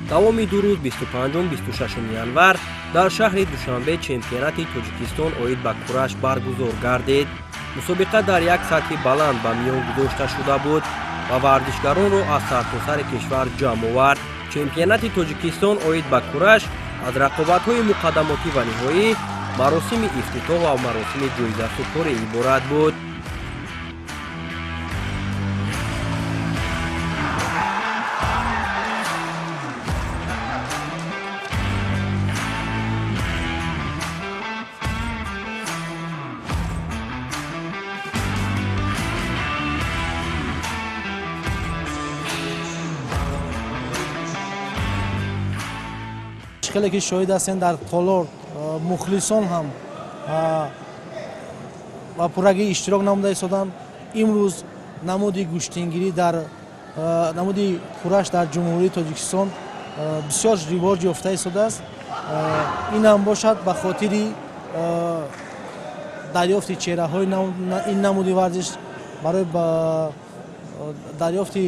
Давоми 2 рӯз 25-26 январ дар шаҳри Душанбе чемпионати Тоҷикистон оид ба кураш баргузор гардид. Мусобиқа дар як сатҳи баланд ба миён гузошта шуда буд ва варзишгаронро аз сартосари кишвар ҷамъ овард. Чемпионати Тоҷикистон оид ба кураш аз рақобатҳои муқаддамотӣ ва ниҳоӣ, маросими ифтитоҳ ва маросими ҷоизасупорӣ иборат буд. Хеле ки шоҳид ҳастем, дар толор мухлисон ҳам ба пуррагӣ иштирок намуда истоданд. Имрӯз намуди гӯштингирӣ дар намуди кураш дар Ҷумҳурии Тоҷикистон бисёр ривоҷ ёфта истодааст. Ин ҳам бошад ба хотири дарёфти чеҳраҳои ин намуди варзиш барои дарёфти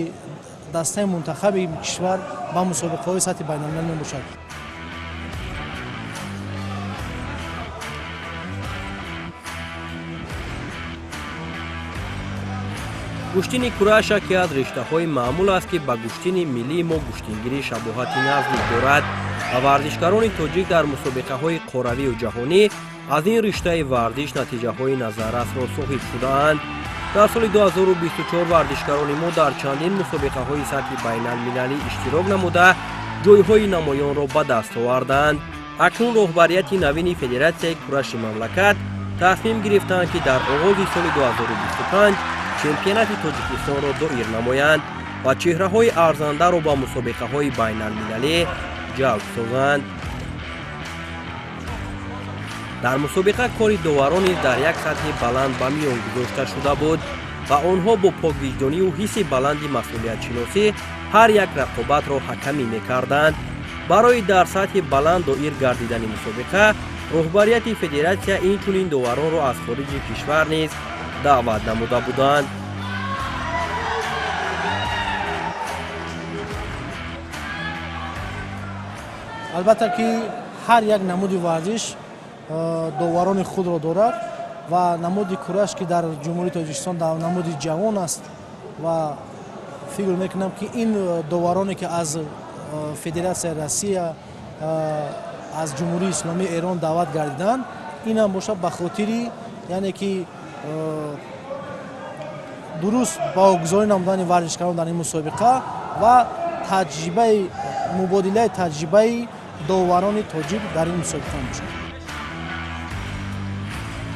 дастаи мунтахаби кишвар ба мусобиқаҳои сатҳи байналмилал мебошад. Гӯштини кураш яке аз риштаҳои маъмул аст, ки ба гӯштини миллии мо гӯштингирӣ шабоҳати наздик дорад ва варзишгарони тоҷик дар мусобиқаҳои қорравию ҷаҳонӣ аз ин риштаи варзиш натиҷаҳои назаррасро соҳиб шудаанд. Дар соли 2024 варзишгарони мо дар чандин мусобиқаҳои сатҳи байналмилалӣ иштирок намуда, ҷойҳои намоёнро ба даст оварданд. Акнун роҳбарияти навини Федератсияи кураши мамлакат тасмим гирифтанд, ки дар оғози соли 2025 чемпионати Тоҷикистонро доир намоянд ва чеҳраҳои арзандаро ба мусобиқаҳои байналмилалӣ ҷалб созанд. Дар мусобиқа кори доварон низ дар як сатҳи баланд ба миён гузошта шуда буд ва онҳо бо поквиҷдонию ҳисси баланди масъулиятшиносӣ ҳар як рақобатро ҳакамӣ мекарданд. Барои дар сатҳи баланд доир гардидани мусобиқа роҳбарияти федератсия инчунин доваронро аз хориҷи кишвар низ даъват намуда буданд. Албатта ки ҳар як намуди варзиш доварони худро дорад ва намуди кураш, ки дар Ҷумҳурии Тоҷикистон намуди ҷавон аст, ва фикр мекунам, ки ин довароне, ки аз Федератсияи Россия, аз Ҷумҳурии Исломии Эрон даъват гардиданд, ин ҳам бошад ба хотири, яъне ки, дуруст баҳогузорӣ намудани варзишгарон дар ин мусобиқа ва таҷрибаи мубодилаи таҷрибаи доварони тоҷик дар ин мусобиқа мебошад.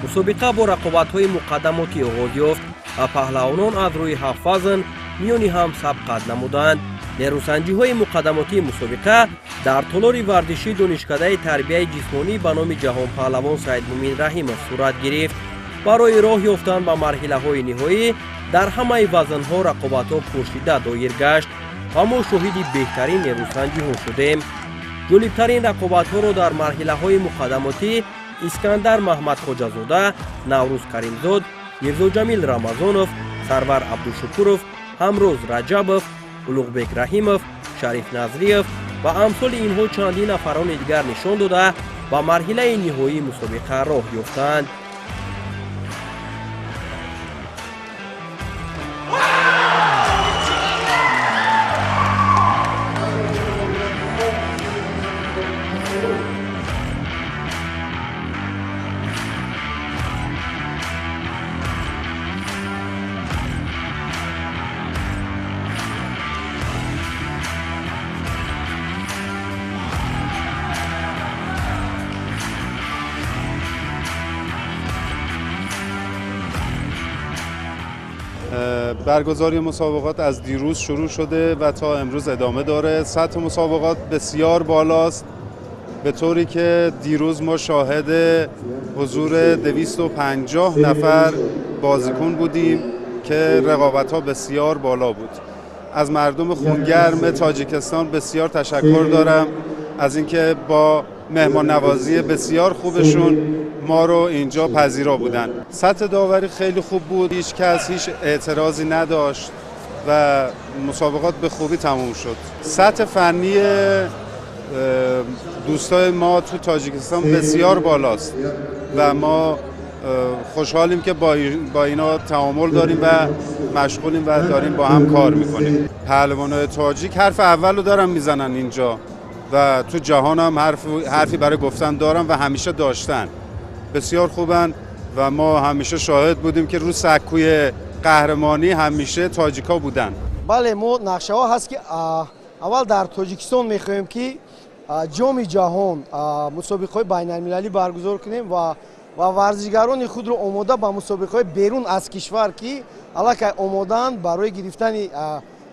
Мусобиқа бо рақобатҳои муқаддамотӣ оғоз ёфт ва паҳлавонон аз рӯи ҳафт вазн миёни ҳам сабқат намуданд. Нерӯсанҷиҳои муқаддамотии мусобиқа дар толори варзишии Донишкадаи тарбияи ҷисмонӣ ба номи ҷаҳонпаҳлавон Саидмумин Раҳимов сурат гирифт. Барои роҳ ёфтан ба марҳилаҳои ниҳоӣ дар ҳамаи вазнҳо рақобатҳо пуршиддат доир гашт ва мо шоҳиди беҳтарин нерӯсанҷиҳо шудем. Ҷолибтарин рақобатҳоро дар марҳилаҳои муқаддамотӣ Искандар Маҳмадхоҷазода, Наврӯз Каримзод, Мирзоҷамил Рамазонов, Сарвар Абдушукуров, Ҳамроз Раҷабов, Улуғбек Раҳимов, Шариф Назриев ва амсоли инҳо чандин нафарони дигар нишон дода, ба марҳилаи ниҳоии мусобиқа роҳ ёфтанд. برگزاری مسابقات از دیروز شروع شده و تا امروز ادامه داره. سطح مسابقات بسیار بالاست، به طوری که دیروز ما شاهد حضور 250 نفر بازیکن بودیم که رقابت‌ها بسیار بالا بود. از مردم خونگرم تاجیکستان بسیار تشکر دارم از اینکه با مهمان نوازی بسیار خوبشون ما رو اینجا پذیرا بودن. سطح داوری خیلی خوب بود، هیچ کس هیچ اعتراضی نداشت. و مسابقات به خوبی تموم شد. سطح فنی دوستای ما تو تاجیکستان بسیار بالاست و ما خوشحالیم که با اینا تعامل داریم و مشغولیم و داریم با هم کار میکنیم. پهلوانای تاجیک حرف اول رو دارن میزنن اینجا و تو جهان هم حرفی برای گفتن دارن و همیشه داشتن. بسیار خوبن و ما همیشه شاهد بودیم که رو سکوی قهرمانی همیشه تاجیکا بودن. بله ما نقشه ها هست که اول در تاجیکستان میخوایم که جام جهان مسابقه بین المللی برگزار کنیم و ورزشگران خود رو آماده به مسابقه بیرون از کشور که الکی آماده‌اند برای گرفتن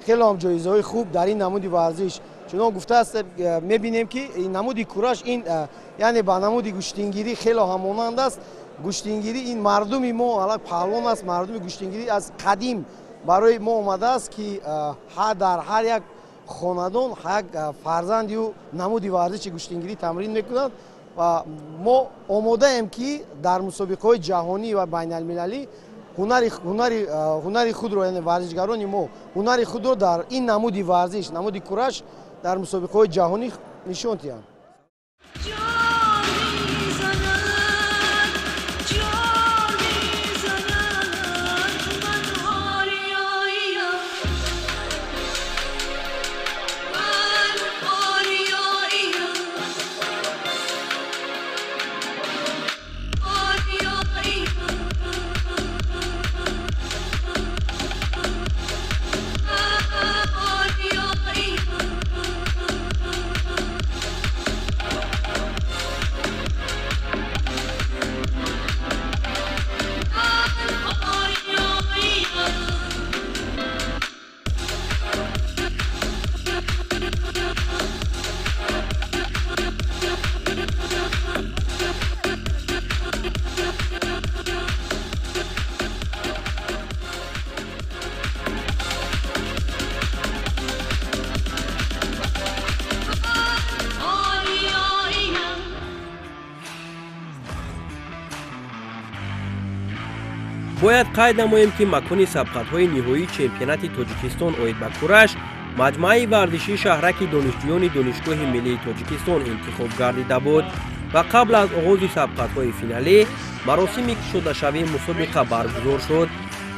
خیلی هم جایزه های خوب در این نمود ورزش. چون گفته است میبینیم که این نمود کورش این یعنی با نمود گوشتینگیری خیلی همانند است. گوشتینگیری این مردم ما الان پهلوان است، مردم گوشتینگیری از قدیم برای ما آمده است که در هر یک خاندان هر فرزندی و نمود ورزش گوشتینگیری تمرین میکنند و ما آماده ایم که در مسابقه جهانی و بین المللی هنر خود رو، یعنی ورزشگران ما هنر خود رو در این نمود ورزش، نمود کورش در مسابقه جهانی نشون دهند. Бояд қайд намоем, ки макони сабқатҳои ниҳоии чемпионати Тоҷикистон оид ба кураш маҷмӯаи варзишии шаҳраки донишҷӯёни Донишгоҳи миллии Тоҷикистон интихоб гардида буд ва қабл аз оғози сабқатҳои финалӣ маросими кушодашавии мусобиқа баргузор шуд.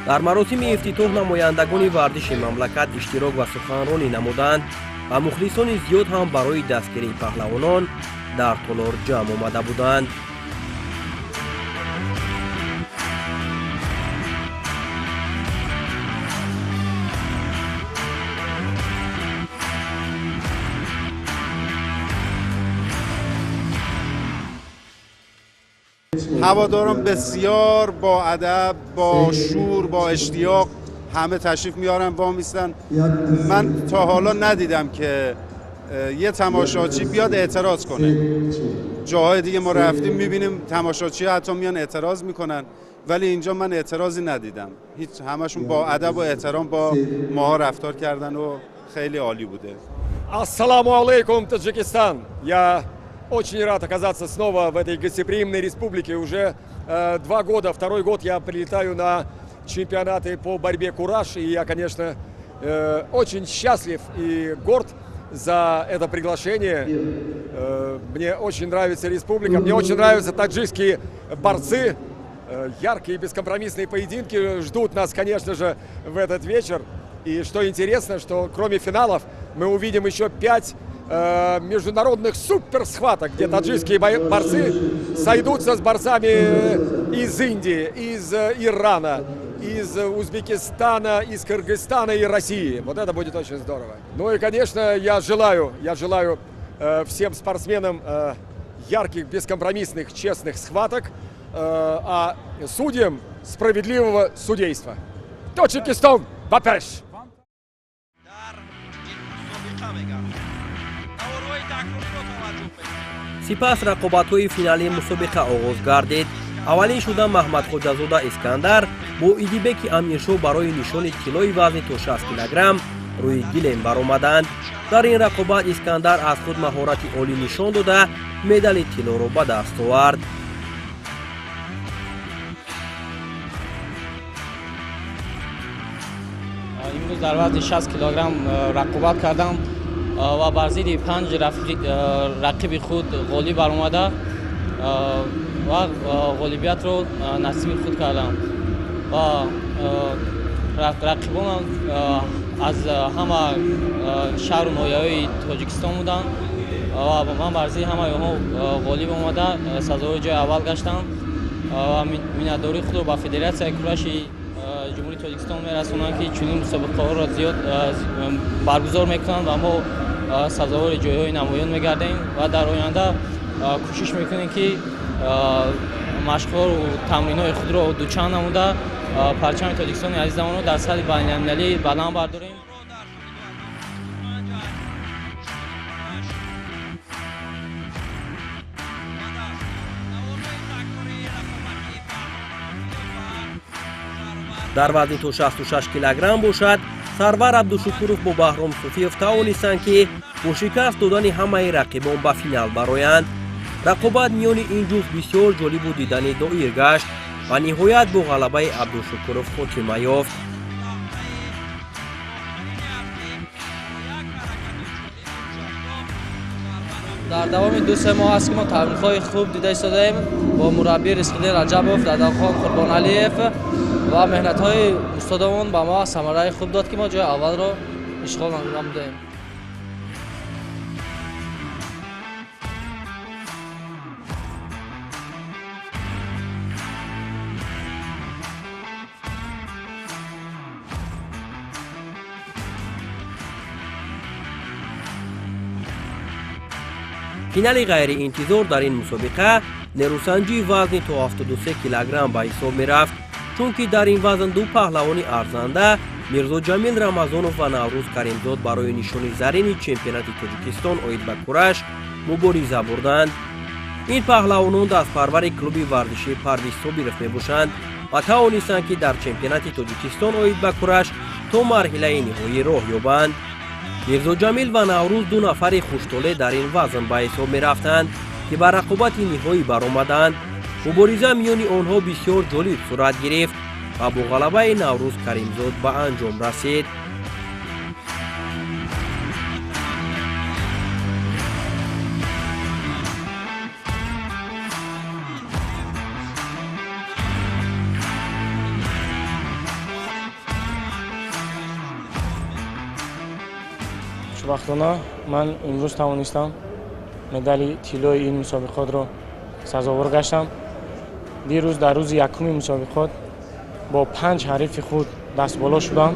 Дар маросими ифтитоҳ намояндагони варзиши мамлакат иштирок ва суханронӣ намуданд ва мухлисони зиёд ҳам барои дастгирии паҳлавонон дар толор ҷамъ омада буданд. هواداران بسیار با ادب، با شور، با اشتیاق همه تشریف میارن وامیستن. من تا حالا ندیدم که یه تماشاچی بیاد اعتراض کنه. جاهای دیگه ما رفتیم میبینیم تماشاچی حتی میان اعتراض میکنن، ولی اینجا من اعتراضی ندیدم. هیچ، همشون با ادب و احترام با ماها رفتار کردن و خیلی عالی بوده. السلام علیکم تاجیکستان. Я очень рад оказаться снова в этой гостеприимной республике. Уже 2 года, второй год я прилетаю на чемпионаты по борьбе кураш. И я, конечно, очень счастлив и горд за это приглашение. Мне очень нравится республика, мне очень нравятся таджикские борцы. Яркие бескомпромиссные поединки ждут нас, конечно же, в этот вечер. И что интересно, что кроме финалов мы увидим еще 5 международных суперсхваток, где таджикские борцы сойдутся с борцами из Индии, из Ирана, из Узбекистана, из Кыргызстана и России. Вот это будет очень здорово. Ну и, конечно, я желаю всем спортсменам ярких, бескомпромиссных, честных схваток, а судьям справедливого судейства. Таджикистан, ба пеш! Сипас рақобатҳои финалии мусобиқа оғоз гардид. Аввалин шуда Маҳмадхоҷазода Искандар бо Идибеки Амиршоҳ барои нишони тиллои вазни то 60 килограмм рӯи гилем баромаданд. Дар ин рақобат Искандар аз худ маҳорати олӣ нишон дода, медали тиллоро ба даст овард. Имрӯз Имрӯз дар вазни 60 килограмм рақобат кардам ва бар зидди панҷ рақиби худ ғолиб баромада ва ғолибиятро насиби худ кардам ва рақибонам аз ҳама шаҳру ноҳияҳои Тоҷикистон буданд ва ман бар зидди ҳамаи онҳо ғолиб омада, сазовори ҷои аввал гаштам ва миннатдории худро ба Федератсияи кураши Ҷумҳурии Тоҷикистон мерасонам, ки чунин мусобиқаҳоро зиёд баргузор мекунанд ва мо сазовори ҷойҳои намоён мегардем ва дар оянда кӯшиш мекунем, ки машқҳору тамринҳои худро дучанд намуда, парчами Тоҷикистони азизамонро дар сатҳи байналмилалӣ баланд бардорем. Дар вазни то 66 килограмм бошад, Сарвар Абдушукуров бо Баҳром Суфиев тавонистанд, ки бо шикаст додани ҳамаи рақибон ба финал бароянд. Рақобат миёни ин ҷуфт бисёр ҷолибу диданӣ доир гашт ва ниҳоят бо ғалабаи Абдушукуров хотима ёфт. Дар давоми 2-3 моҳ аст, ки мо тамринҳои хуб дида истодаем бо мураббӣ Ризқиддин Раҷабов, Дадамхон Қурбоналиев ва меҳнатҳои устодамон ба мо самараи хуб дод, ки мо ҷои аввалро ишғол намудаем. Финали ғайриинтизор дар ин мусобиқа нерӯсанҷии вазни то 73 килограмм ба ҳисоб мерафт, чунки дар ин вазн ду паҳлавони арзанда Мирзоҷамил Рамазонов ва Наврӯз Каримзод барои нишони зарини чемпионати Тоҷикистон оид ба кураш мубориза бурданд. Ин паҳлавонон дастпарвари клуби варзишии Парвиз Собиров мебошанд ва тавонистанд, ки дар чемпионати Тоҷикистон оид ба кураш то марҳилаи ниҳоӣ роҳ ёбанд. Мирзоҷамил ва Наврӯз ду нафари хуштолеъ дар ин вазн ба ҳисоб мерафтанд, ки ба рақобати ниҳоӣ баромаданд. Мубориза миёни онҳо бисёр ҷолиб сурат гирифт ва бо ғалабаи Наврӯз Каримзод ба анҷом расид. Хушбахтона, ман имрӯз тавонистам медали тиллои ин мусобиқотро сазовор гаштам. Дирӯз дар рӯзи якуми мусобиқот бо панҷ ҳарифи худ дастболо шудам,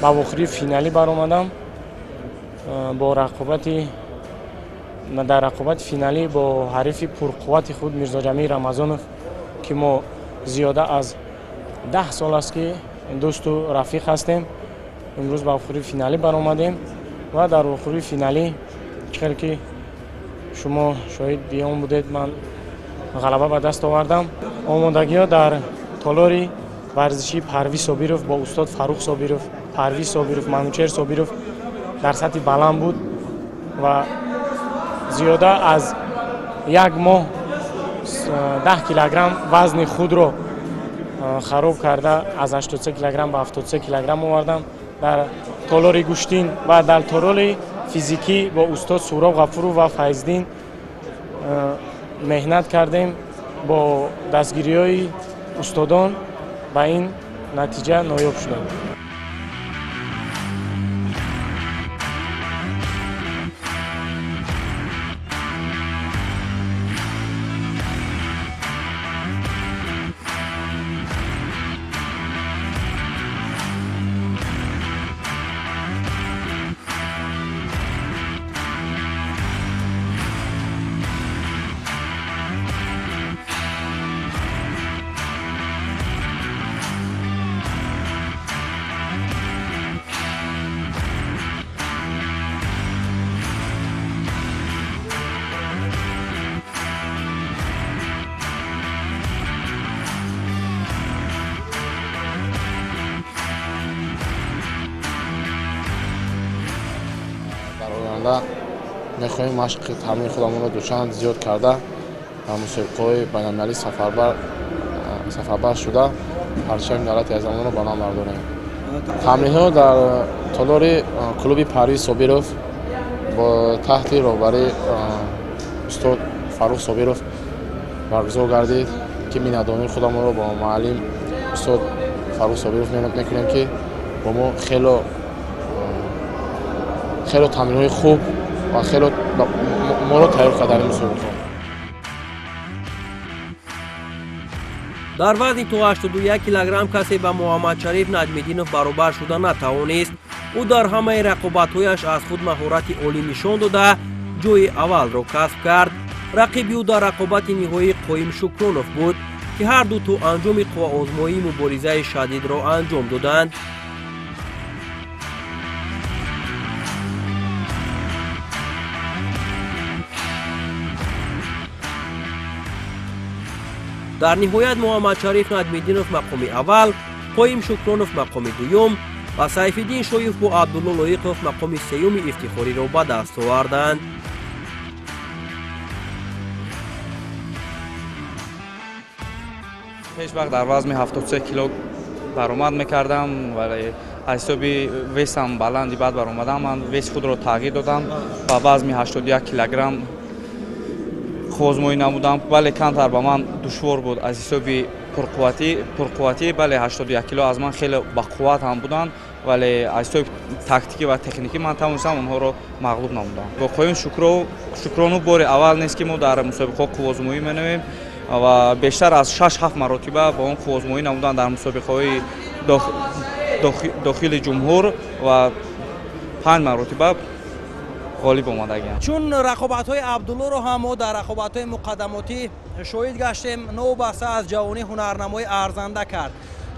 ба вохӯрии финалӣ баромадам. Бо рақобати дар рақобати финалӣ бо ҳарифи пурқуввати худ Мирзоҷамил Рамазонов, ки мо зиёда аз 10 сол аст, ки дӯсту рафиқ ҳастем, имрӯз ба вохӯрии финалӣ баромадем ва дар вохӯрии финалӣ, чӣ хел ки шумо шоҳиди он будед, ман ғалаба ба даст овардам. Омодагиҳо дар толори варзишии Парвиз Собиров бо устод Фаррух Собиров, Парвиз Собиров, Манучер Собиров дар сатҳи баланд буд ва зиёда аз як моҳ 10 килограмм вазни худро хароб карда, аз 83 килограмм ба 73 килограмм овардам. Дар толори гӯштин ва дар толори физикӣ бо устод Суроб Ғафуров ва Файздин меҳнат кардем. Бо дастгириҳои устодон ба ин натиҷа ноёб шудам. Дар оянда мехоҳем машқи тамрини худамонро дучанд зиёд карда, ба мусобиқаҳои байналмилалӣ сафарбар шуда, парчами давлати азамонро баланд бардорем. Тамринҳо дар толори клуби Парвиз Собиров бо таҳти роҳбарии устод Фаррух Собиров баргузор гардид, ки миннатдории худамонро бо муаллим устод Фаррух Собиров мекунем, ки бо мо хело хело тамринҳои хуб ва хело моро тайёр кард дар ин мусобиқа. Дар вазни то 81 килограмм касе ба Муҳаммадшариф Наҷмиддинов баробар шуда натавонист. Ӯ дар ҳамаи рақобатҳояш аз худ маҳорати олӣ нишон дода, ҷои аввалро касб кард. Рақиби ӯ дар рақобати ниҳоӣ Қоим Шукронов буд, ки ҳарду то анҷоми қувваозмоӣ муборизаи шадидро анҷом доданд. Дар ниҳоят Муҳаммадшариф Наҷмиддинов мақоми аввал, Қоим Шукронов мақоми дуюм ва Сайфиддин Шоев бо Абдулло Лоиқов мақоми сеюми ифтихориро ба даст оварданд. Пеш вақт дар вазми 73 кило баромад мекардам, вале аз ҳисоби весам баланди баъд баромадам, ман веси худро тағйир додам ба вазми 81 килограмм қувваозмоӣ намудам, вале камтар ба ман душвор буд аз ҳисоби пурқувватӣ, бале 81 кило аз ман хеле бақувват ҳам буданд, вале аз ҳисоби тактикӣ ва техникӣ ман тавонистам онҳоро мағлуб намудам. Бо Қоим Шукронов бори аввал нест, ки мо дар мусобиқаҳо қувваозмоӣ менамоем ва бештар аз 6-7 маротиба бо он қувваозмоӣ намуданд дар мусобиқаҳои дохили ҷумҳур ва 5 маротиба ғолиб омадагиам. Чун рақобатҳои Абдуллоро ҳам мо дар рақобатҳои муқаддамотӣ шоҳид гаштем, новобаста аз ҷавонӣ ҳунарнамоӣ арзанда кард.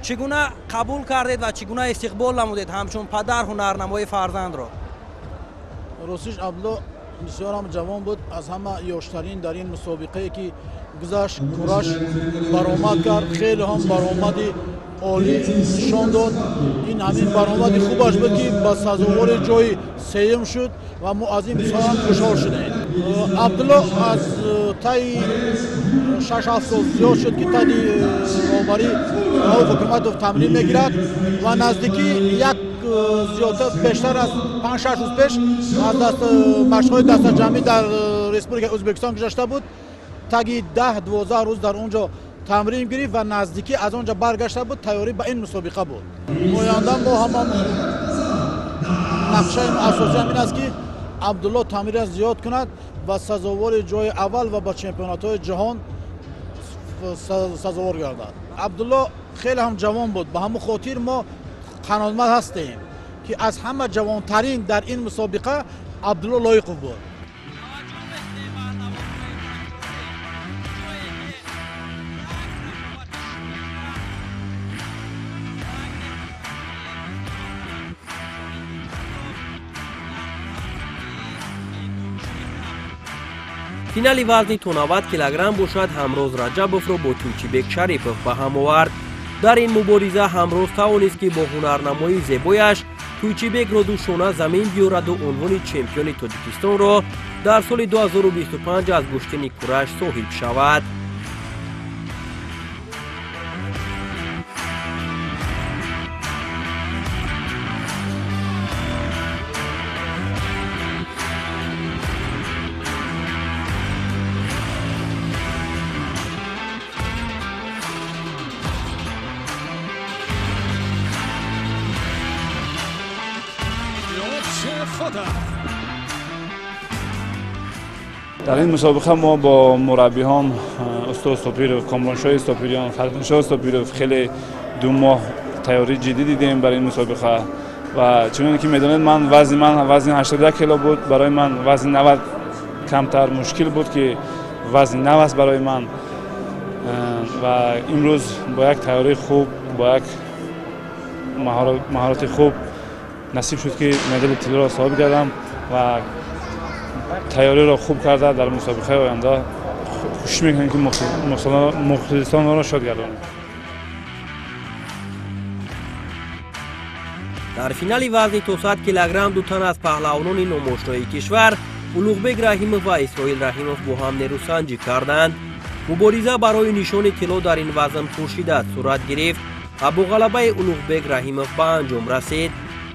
Чӣ гуна қабул кардед ва чӣ гуна истиқбол намудед ҳамчун падар ҳунарнамои фарзандро? Ростиш, Абдулло бисёр ҳам ҷавон буд, аз ҳама ёштарин дар ин мусобиқае ки гузашт, кураш баромад кард, хеле ҳам баромади олӣ нишон дод. Ин ҳамин баромади хубаш буд, ки ба сазовори ҷои сеюм шуд ва мо аз ин бисёр ҳам хушҳол шудем. Абдулло аз таи 6-7 сол зиёд шуд, ки таи роҳбарии Рауф Ҳукуматов тамрин мегирад ва наздикӣ як зиёдтар бештар аз 5-6 рӯз пеш аз машқҳои дастаҷамъӣ дар Республикаи Ӯзбекистон гузашта буд. Таги 10-12 рӯз дар он ҷо тамрин гирифт ва наздикӣ аз он ҷо баргашта буд, тайёрӣ ба ин мусобиқа буд. Оянда мо ҳама нақшаи асосӣ ҳамин аст, ки Абдулло тамринро зиёд кунад ва сазовори ҷои аввал ва ба чемпионатҳои ҷаҳон сазовор гардад. Абдулло хеле ҳам ҷавон буд, ба ҳамон хотир мо қаноатманд ҳастем, ки аз ҳама ҷавонтарин дар ин мусобиқа Абдулло Лоиқов буд. Финали вазни то 90 килограмм бошад Ҳамроз Раҷабовро бо Тӯйчибек Шарипов ба ҳам овард. Дар ин мубориза Ҳамроз тавонист, ки бо ҳунарнамоии зебояш Тӯйчибекро ду шона замин биёраду унвони чемпиони Тоҷикистонро дар соли 2025 аз гӯштини кураш соҳиб шавад. Дар ин мусобиқа мо бо мураббиҳон устод Сопиров, Комроншоҳи Сопириён, Фаридуншоҳ Сопиров хеле 2 моҳ тайёрии ҷиддӣ дидем барои ин мусобиқа ва чуноне ки медонед, ман вазни ман вазни 81 кило буд, барои ман вазни 90 камтар мушкил буд, ки вазни нав аст барои ман ва имрӯз бо як тайёрии хуб, бо як маҳорати хуб насиб шуд, ки медали тиллоро соҳиб гардам ва тайёриро хуб карда дар мусобиқаи оянда кӯшиш мекунем, ки мухлисонро шод гардонем. Дар финали вазни то 100 килограмм ду тан аз паҳлавонони номошнои кишвар Улуғбек Раҳимов ва Исроил Раҳимов бо ҳам нерӯсанҷӣ карданд. Мубориза барои нишони тилло дар ин вазн пуршиддат сурат гирифт. ва бо ғалабаи Улуғбек Раҳимов ба анҷом расид.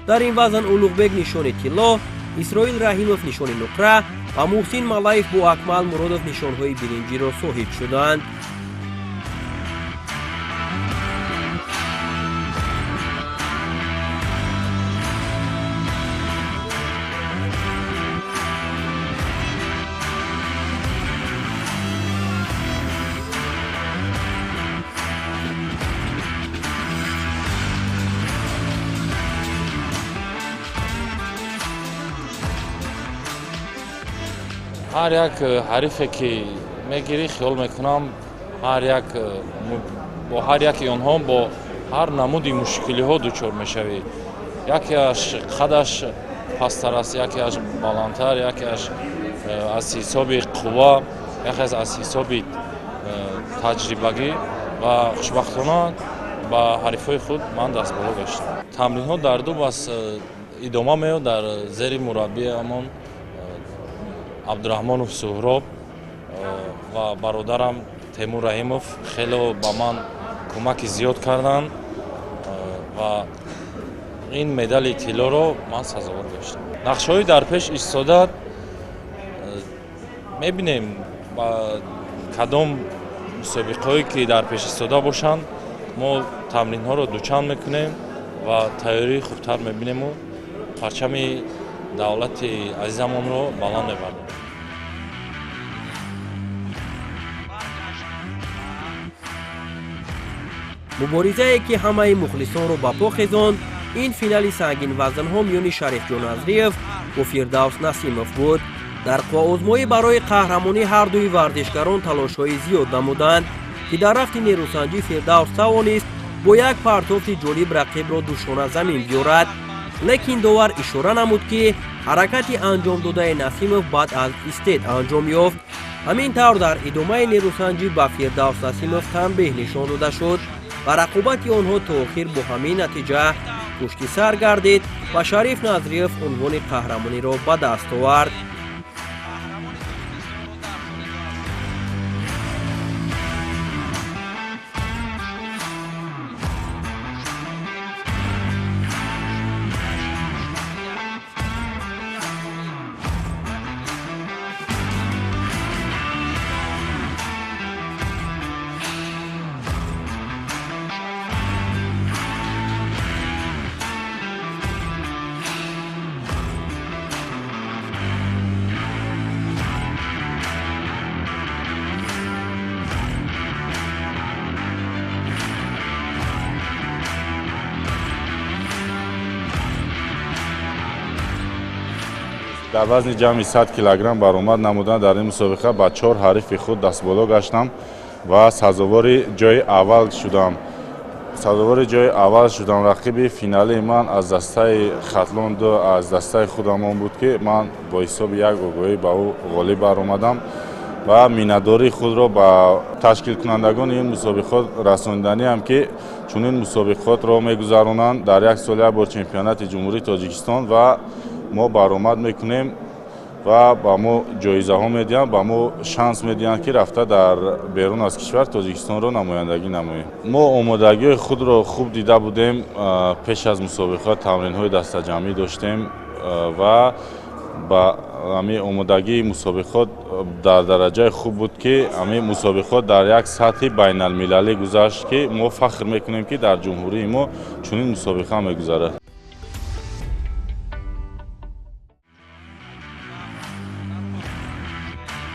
Дар ин вазн Улуғбек нишони тилло, Исроил Раҳимов нишони нуқра ва Муҳсин Малаев бо Акмал Муродов нишонҳои биринҷиро соҳиб шуданд. Ҳар як ҳарифе ки мегирӣ, хиёл мекунам, ҳар як бо ҳар яки онҳо бо ҳар намуди мушкилиҳо дучор мешавӣ. Якеаш қадаш пасттар аст, якеаш баландтар, якеаш аз ҳисоби қувва, якеаш аз ҳисоби таҷрибагӣ ва хушбахтона ба ҳарифҳои худ ман дастболо гаштам. Тамринҳо дар ду бас идома меёбад дар зери мураббиамон Абдураҳмонов Суҳроб ва бародарам Темур Раҳимов хеле ба ман кӯмаки зиёд карданд ва ин медали тиллоро ман сазовор гаштам. Нақшаҳои дар пеш истода мебинем, ба кадом мусобиқаҳое ки дар пеш истода бошанд, мо тамринҳоро дучанд мекунем ва тайёрии хубтар мебинему парчами давлати азизамонро баланд мебарем. Муборизае ки ҳамаи мухлисонро ба по хезонд, ин финали сангинвазнҳо миёни Шарифҷон Назриев бо Фирдавс Насимов буд. Дар қувваозмоӣ барои қаҳрамонӣ ҳар дуи варзишгарон талошҳои зиёд намуданд, ки дар рафти нерӯсанҷӣ Фирдавс тавонист бо як партофти ҷолиб рақибро душона замин биёрад. Лекин довар ишора намуд, ки ҳаракати анҷомдодаи Насимов баъд аз истед анҷом ёфт. Ҳамин тавр дар идомаи нерӯсанҷӣ ба Фирдавс Насимов танбеҳ нишон дода шуд ва рақобати онҳо то охир бо ҳамин натиҷа пушти сар гардид ва Шариф Назриев унвони қаҳрамониро ба даст овард. Дар вазни ҷамъи 100 килограмм баромад намудам. Дар ин мусобиқа ба 4 ҳарифи худ дастболо гаштам ва сазовори ҷои аввал шудам. Сазовори ҷои аввал шудам. Рақиби финалии ман аз дастаи Хатлон 2 аз дастаи худамон буд, ки ман бо ҳисоби як огоҳӣ ба ӯ ғолиб баромадам ва миннатдории худро ба ташкилкунандагони ин мусобиқот расониданиам, ки чунин мусобиқотро мегузаронанд дар як сол як бор чемпионати Ҷумҳурии Тоҷикистон ва мо баромад мекунем ва ба мо ҷоизаҳо медиҳанд, ба мо шанс медиҳанд, ки рафта дар берун аз кишвар Тоҷикистонро намояндагӣ намоем. Мо омодагиҳои худро хуб дида будем. Пеш аз мусобиқа тамринҳои дастаҷамъӣ доштем ва ба ҳамин омодагии мусобиқот дар дараҷаи хуб буд, ки ҳамин мусобиқот дар як сатҳи байналмилалӣ гузашт, ки мо фахр мекунем, ки дар ҷумҳурии мо чунин мусобиқа мегузарад.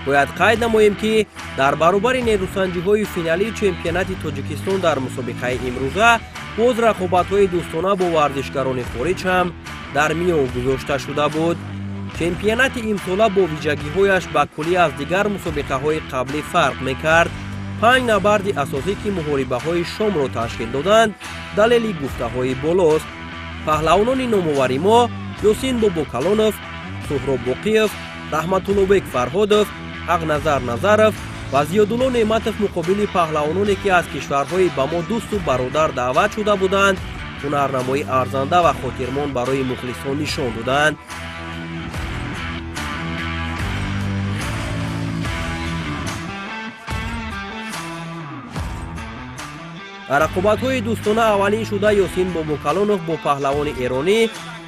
Бояд қайд намоем, ки дар баробари нерӯсанҷиҳои финалии чемпионати Тоҷикистон дар мусобиқаи имрӯза боз рақобатҳои дӯстона бо варзишгарони хориҷ ҳам дар миён гузошта шуда буд. Чемпионати имсола бо вижагиҳояш ба куллӣ аз дигар мусобиқаҳои қаблӣ фарқ мекард. 5 набарди асосӣ, ки муҳорибаҳои шомро ташкил доданд, далели гуфтаҳои болост. Паҳлавонони номовари мо Ёсин Бобокалонов, Суҳроб Боқиев, Раҳматуллобек Фарҳодов, Ҳақназар Назаров ва Зиёдулло Неъматов муқобили паҳлавононе, ки аз кишварҳои ба мо дӯсту бародар даъват шуда буданд, ҳунарнамоии арзанда ва хотирмон барои мухлисон нишон доданд. Дар рақобатҳои дӯстона аввалин шуда Ёсин Бобокалонов бо паҳлавони эронӣ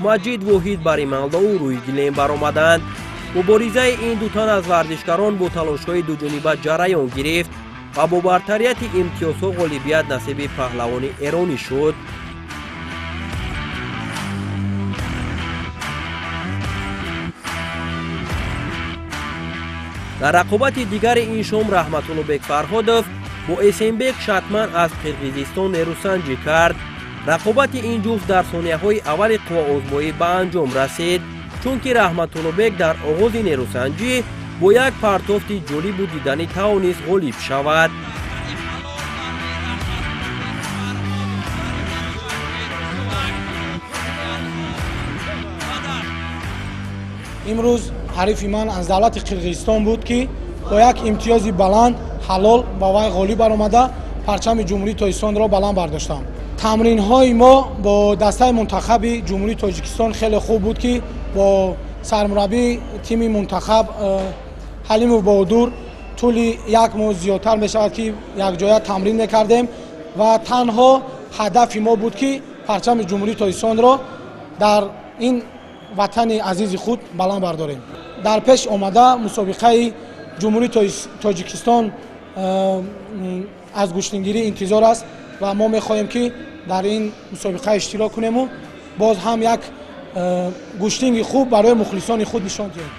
Маҷид Воҳид Барималлоу рӯи гилем баромаданд. Муборизаи ин ду тан аз варзишгарон бо талошҳои дуҷониба ҷараён гирифт ва бо бартарияти имтиёзҳо ғолибият насиби паҳлавони эронӣ шуд. Дар рақобати дигари ин шом Раҳматуллобек Фарҳодов бо Эсенбек Шатман аз Қирғизистон нерӯсанҷӣ кард. Рақобати ин ҷуфт дар сонияҳои аввали қувваозмоӣ ба анҷом расид, чунки Раҳматуллобек дар оғози нерӯсанҷӣ бо як партофти ҷолибу диданӣ тавонист ғолиб шавад. Имрӯз ҳарифи ман аз давлати Қирғизистон буд, ки бо як имтиёзи баланд ҳалол ба вай ғолиб баромада парчами Ҷумҳурии Тоҷикистонро баланд бардоштам. Тамринҳои мо бо дастаи мунтахаби Ҷумҳурии Тоҷикистон хеле хуб буд, ки бо сармураббии тими мунтахаб Ҳалимов Баҳодур тӯли як моҳ зиёдтар мешавад, ки якҷоя тамрин мекардем ва танҳо ҳадафи мо буд, ки парчами Ҷумҳурии Тоҷикистонро дар ин ватани азизи худ баланд бардорем. Дар пеш омада мусобиқаи Ҷумҳурии Тоҷикистон аз гӯштингирӣ интизор аст ва мо мехоҳем, ки дар ин мусобиқа иштирок кунему боз ҳам як гӯштинги хуб барои мухлисони худ нишон диҳем.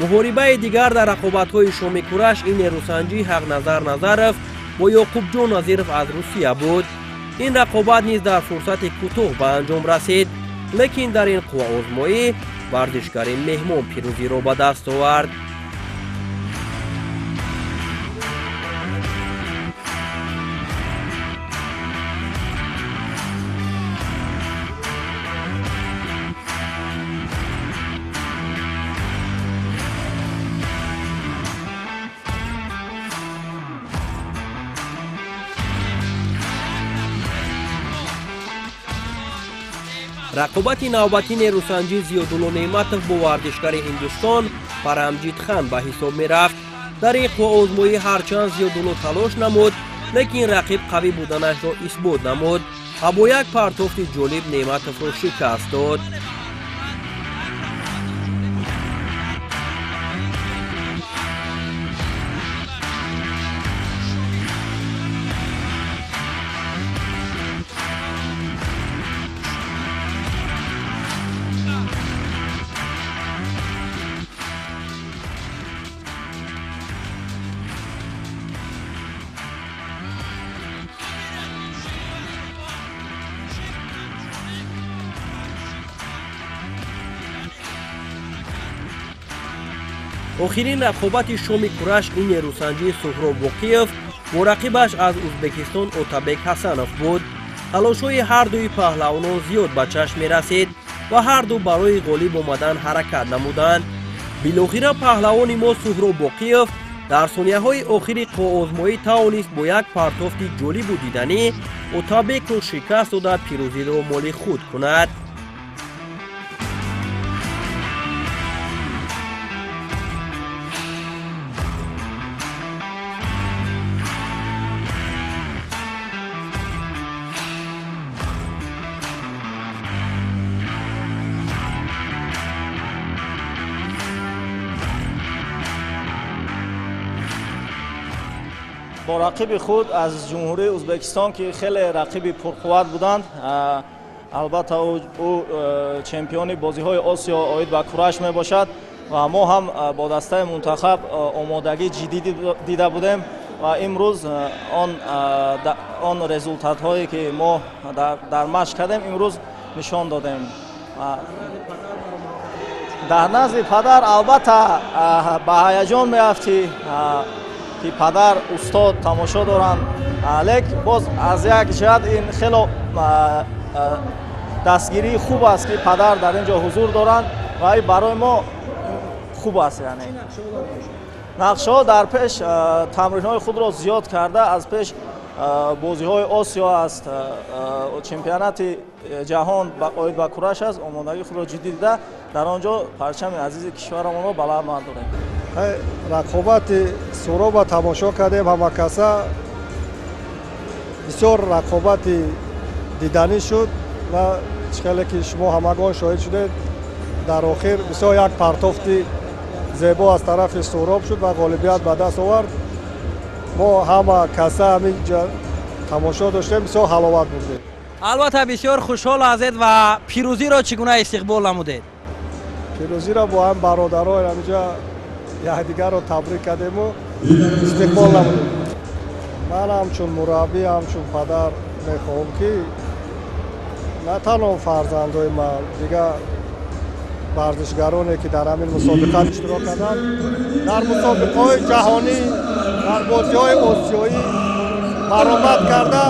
Муҳорибаи дигар дар рақобатҳои шоми кураш ин нерӯсанҷии Ҳақназар Назаров бо Ёқубҷон Назиров аз Русия буд. Ин рақобат низ дар фурсати кӯтоҳ ба анҷом расид, лекин дар ин қувваозмоӣ варзишгари меҳмон пирӯзиро ба даст овард. Рақобати навбатӣ нерӯсанҷӣ Зиёдулло Неъматов бо варзишгари Ҳиндустон Парамҷит Хан ба ҳисоб мерафт. Дар ин қувваозмоӣ ҳарчанд Зиёдулло талош намуд, лекин рақиб қавӣ буданашро исбот намуд ва бо як партофти ҷолиб Неъматовро шикаст дод. Охирин рақобати шоми кураш ин нерӯсанҷии Суҳроб Боқиев бо рақибаш аз Ӯзбекистон Отабек Ҳасанов буд. Талошҳои ҳардуи паҳлавонон зиёд ба чашм мерасид ва ҳарду барои ғолиб омадан ҳаракат намуданд. Билохира паҳлавони мо Суҳроб Боқиев дар сонияҳои охири қувваозмоӣ тавонист бо як партофти ҷолибу диданӣ Отабекро шикаст дода пирӯзиро моли худ кунад. Бо рақиби худ аз Ҷумҳурии Ӯзбекистон, ки хеле рақиби пурқувват буданд, албатта ӯ чемпиони бозиҳои Осиё оид ба кураш мебошад ва мо ҳам бо дастаи мунтахаб омодагӣ ҷиддӣ дида будем ва имрӯз он результатҳое ки мо дар машқ кардем, имрӯз нишон додем. Дар назди падар албатта ба ҳаяҷон меафтӣ, ки падар устод тамошо доранд, лек боз аз як ҷиҳат ин хело дастгирии хуб аст, ки падар дар ин ҷо ҳузур доранд ва ин барои мо хуб аст. Яъне Нақшаҳо дар пеш тамринҳои худро зиёд карда, аз пеш бозиҳои Осиё аст, чемпионати ҷаҳон оид ба кураш аст, омодагии худро ҷиддӣ дида, дар он ҷо парчами азизи кишварамонро баланд бардорем. Рақобати Суҳроба тамошо кардем, ҳамакаса бисёр рақобати диданӣ шуд ва чӣ хеле ки шумо ҳамагон шоҳид шудед, дар охир бисёр як партофти зебо аз тарафи Суҳроб шуд ва ғолибият ба даст овард. Мо ҳама каса ҳамин ҷо тамошо доштем, бисёр ҳаловат бурдем. Албатта, бисёр хушҳол ҳастед ва пирӯзиро чӣ гуна истиқбол намудед? Пирӯзиро бо ҳам бародаро ҳаминҷа якдигарро табрик кардему истиқбол намудем. Ман ҳамчун мураббӣ, ҳамчун падар мехоҳам, ки на танҳо фарзандои ман, дигар варзишгароне, ки дар ҳамин мусобиқа иштирок карданд, дар мусобиқаҳои ҷаҳонӣ, дар бозиҳои осиёӣ баромад карда,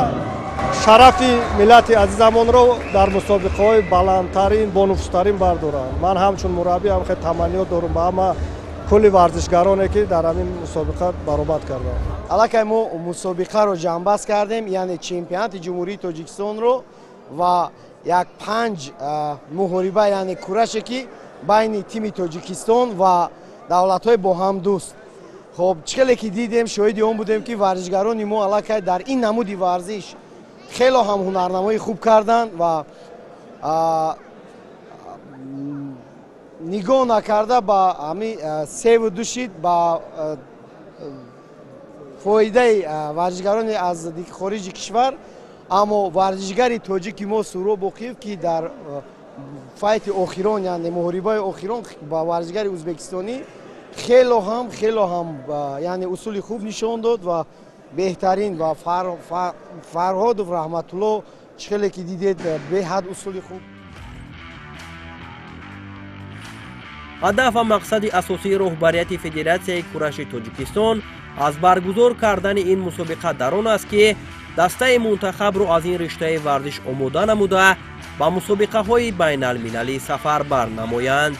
шарафи миллати азизамонро дар мусобиқаҳои баландтарин, бонуфузтарин бардоранд. Ман ҳамчун мураббӣ ҳам хеле таманниёт дорам ба ҳама кулли варзишгароне, ки дар ҳамин мусобиқа баромад карданд. Аллакай мо мусобиқаро ҷамъбаст кардем, яъне чемпионати Ҷумҳурии Тоҷикистонро ва як панҷ муҳориба, яъне кураше, ки байни тими Тоҷикистон ва давлатҳои бо ҳам дӯст. Хоб, чӣ хеле ки дидем, шоҳиди он будем, ки варзишгарони мо аллакай дар ин намуди варзиш хело ҳам ҳунарнамоӣ хуб карданд ва нигоҳ накарда ба ҳами 3-2 шид ба фоидаи варзишгарони аз хориҷи кишвар, аммо варзишгари тоҷики мо Суҳроб Боқиев, ки дар файти охирон, яъне муҳорибаи охирон ба варзишгари ӯзбекистонӣ хело ҳам яъне усули хуб нишон дод ва беҳтарин ва Фарҳодов Раҳматулло, чӣ хеле ки дидед, беҳад усули хуб. Ҳадаф ва мақсади асосии роҳбарияти Федератсияи кураши Тоҷикистон аз баргузор кардани ин мусобиқа дар он аст, ки дастаи мунтахабро аз ин риштаи варзиш омода намуда, ба мусобиқаҳои байналмилалӣ сафар барнамоянд.